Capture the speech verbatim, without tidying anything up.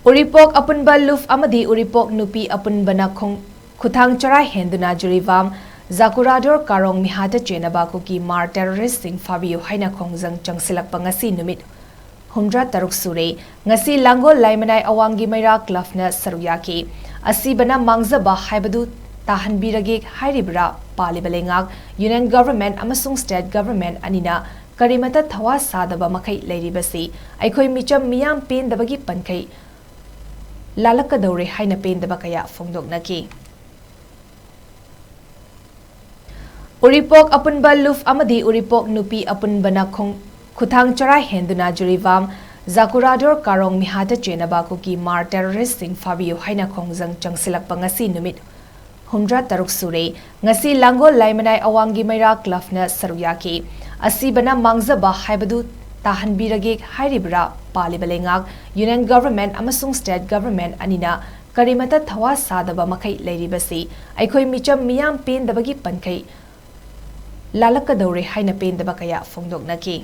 ꯎꯔꯤꯄꯣꯛ ꯑꯄꯨꯟꯕ ꯂꯨꯞ ꯑꯃꯗꯤ ꯎꯔꯤꯄꯣꯛ ꯅꯨꯄꯤ ꯑꯄꯨꯟꯕꯅ ꯈꯣꯡ-, ꯈꯨꯊꯥꯡ ꯆꯔꯥ ꯍꯦꯟꯗꯨꯅ ꯖꯤꯔꯤꯕꯥꯝ ꯖꯥꯀꯨꯔꯥꯗꯣꯔ ꯀꯥꯔꯣꯡ ꯃꯤꯍꯥꯠꯇ ꯆꯦꯟꯅꯕ ꯀꯨꯀꯤ ꯃꯥꯔ ꯇꯦꯔꯣꯔꯤꯁꯁꯤꯡ ꯐꯥꯕꯤꯌꯨ ꯍꯥꯏꯅ ꯈꯣꯡꯖꯪ ꯆꯪꯁꯤꯜꯂꯛꯄ ꯉꯁꯤ ꯅꯨꯃꯤꯠ ꯍꯨꯝꯗ꯭ꯔꯥ ꯇꯔꯨꯛ ꯁꯨꯔꯦ꯫ ꯉꯁꯤ ꯂꯥꯡꯒꯣꯜ ꯂꯥꯏꯃꯅꯥꯏ ꯑꯋꯥꯡꯒꯤ ꯃꯩꯔꯥ ꯀ꯭ꯂꯕꯅ ꯁꯔꯨꯛ ꯌꯥꯈꯤ꯫ ꯑꯁꯤꯕꯅ ꯃꯥꯡꯖꯕ ꯍꯥꯏꯕꯗꯨ ꯇꯥꯍꯟꯕꯤꯔꯒꯦ ꯍꯥꯏꯔꯤꯕ꯭ꯔꯥ? ꯄꯥꯜꯂꯤꯕ ꯂꯩꯉꯥꯛ, ꯌꯨꯅꯤꯌꯟ ꯒꯚꯔꯟꯃꯦꯟꯠ ꯑꯃꯁꯨꯡ ꯁ꯭ꯇꯦꯠ ꯒꯚꯔꯟꯃꯦꯟꯠ ꯑꯅꯤꯅ ꯀꯔꯤꯃꯇ ꯊꯋꯥ ꯁꯥꯗꯕ ꯃꯈꯩ ꯂꯩꯔꯤꯕꯁꯤ ꯑꯩꯈꯣꯏ ꯃꯤꯆꯝ ꯃꯤꯌꯥꯝ ꯄꯦꯟꯗꯕꯒꯤ ꯄꯟꯈꯩ ꯂꯥꯜꯂꯛꯀꯗꯧꯔꯦ ꯍꯥꯏꯅ ꯄꯦꯟꯗꯕ ꯀꯌꯥ ꯐꯣꯡꯗꯣꯛꯅꯈꯤ꯫ ꯎꯔꯤꯄꯣꯛ ꯑꯄꯨꯟꯕ ꯂꯨꯞ ꯑꯃꯗꯤ ꯎꯔꯤꯄꯣꯛ ꯅꯨꯄꯤ ꯑꯄꯨꯟꯕꯅ ꯈꯣꯡ-, ꯈꯨꯊꯥꯡ ꯆꯔꯥ ꯍꯦꯟꯗꯨꯅ ꯖꯤꯔꯤꯕꯥꯝ ꯖꯥꯀꯨꯔꯥꯗꯣꯔ ꯀꯥꯔꯣꯡ ꯃꯤꯍꯥꯠꯇ ꯆꯦꯟꯅꯕ ꯀꯨꯀꯤ ꯃꯥꯔ ꯇꯦꯔꯣꯔꯤꯁꯁꯤꯡ ꯐꯥꯕꯤꯌꯨ ꯍꯥꯏꯅ ꯈꯣꯡꯖꯪ ꯆꯪꯁꯤꯜꯂꯛꯄ ꯉꯁꯤ ꯅꯨꯃꯤꯠ ꯍꯨꯝꯗ꯭ꯔꯥ ꯇꯔꯨꯛ ꯁꯨꯔꯦ꯫ ꯉꯁꯤ ꯂꯥꯡꯒꯣꯜ ꯂꯥꯏꯃꯅꯥꯏ ꯑꯋꯥꯡꯒꯤ ꯃꯩꯔꯥ ꯀ꯭ꯂꯕꯅ ꯁꯔꯨꯛ ꯌꯥꯈꯤ꯫ ꯑꯁꯤꯕꯅ ꯃꯥꯡꯖꯕ ꯍꯥꯏꯕꯗꯨ ꯇꯥꯍꯟꯕꯤꯔꯒꯦ ꯍꯥꯏꯔꯤꯕ꯭ꯔꯥ? ꯄꯥꯜꯂꯤꯕ ꯂꯩꯉꯥꯛ, ꯌꯨꯅꯤꯌꯟ ꯒꯚꯔꯟꯃꯦꯟꯠ ꯑꯃꯁꯨꯡ ꯁ꯭ꯇꯦꯠ ꯒꯚꯔꯟꯃꯦꯟꯠ ꯑꯅꯤꯅ ꯀꯔꯤꯃꯇ ꯊꯋꯥ ꯁꯥꯗꯕ ꯃꯈꯩ ꯂꯩꯔꯤꯕꯁꯤ ꯑꯩꯈꯣꯏ ꯃꯤꯆꯝ ꯃꯤꯌꯥꯝ ꯄꯦꯟꯗꯕꯒꯤ ꯄꯟꯈꯩ ꯂꯥꯜꯂꯛꯀꯗꯧꯔꯦ ꯍꯥꯏꯅ ꯄꯦꯟꯗꯕ ꯀꯌꯥ ꯐꯣꯡꯗꯣꯛꯅꯈꯤ꯫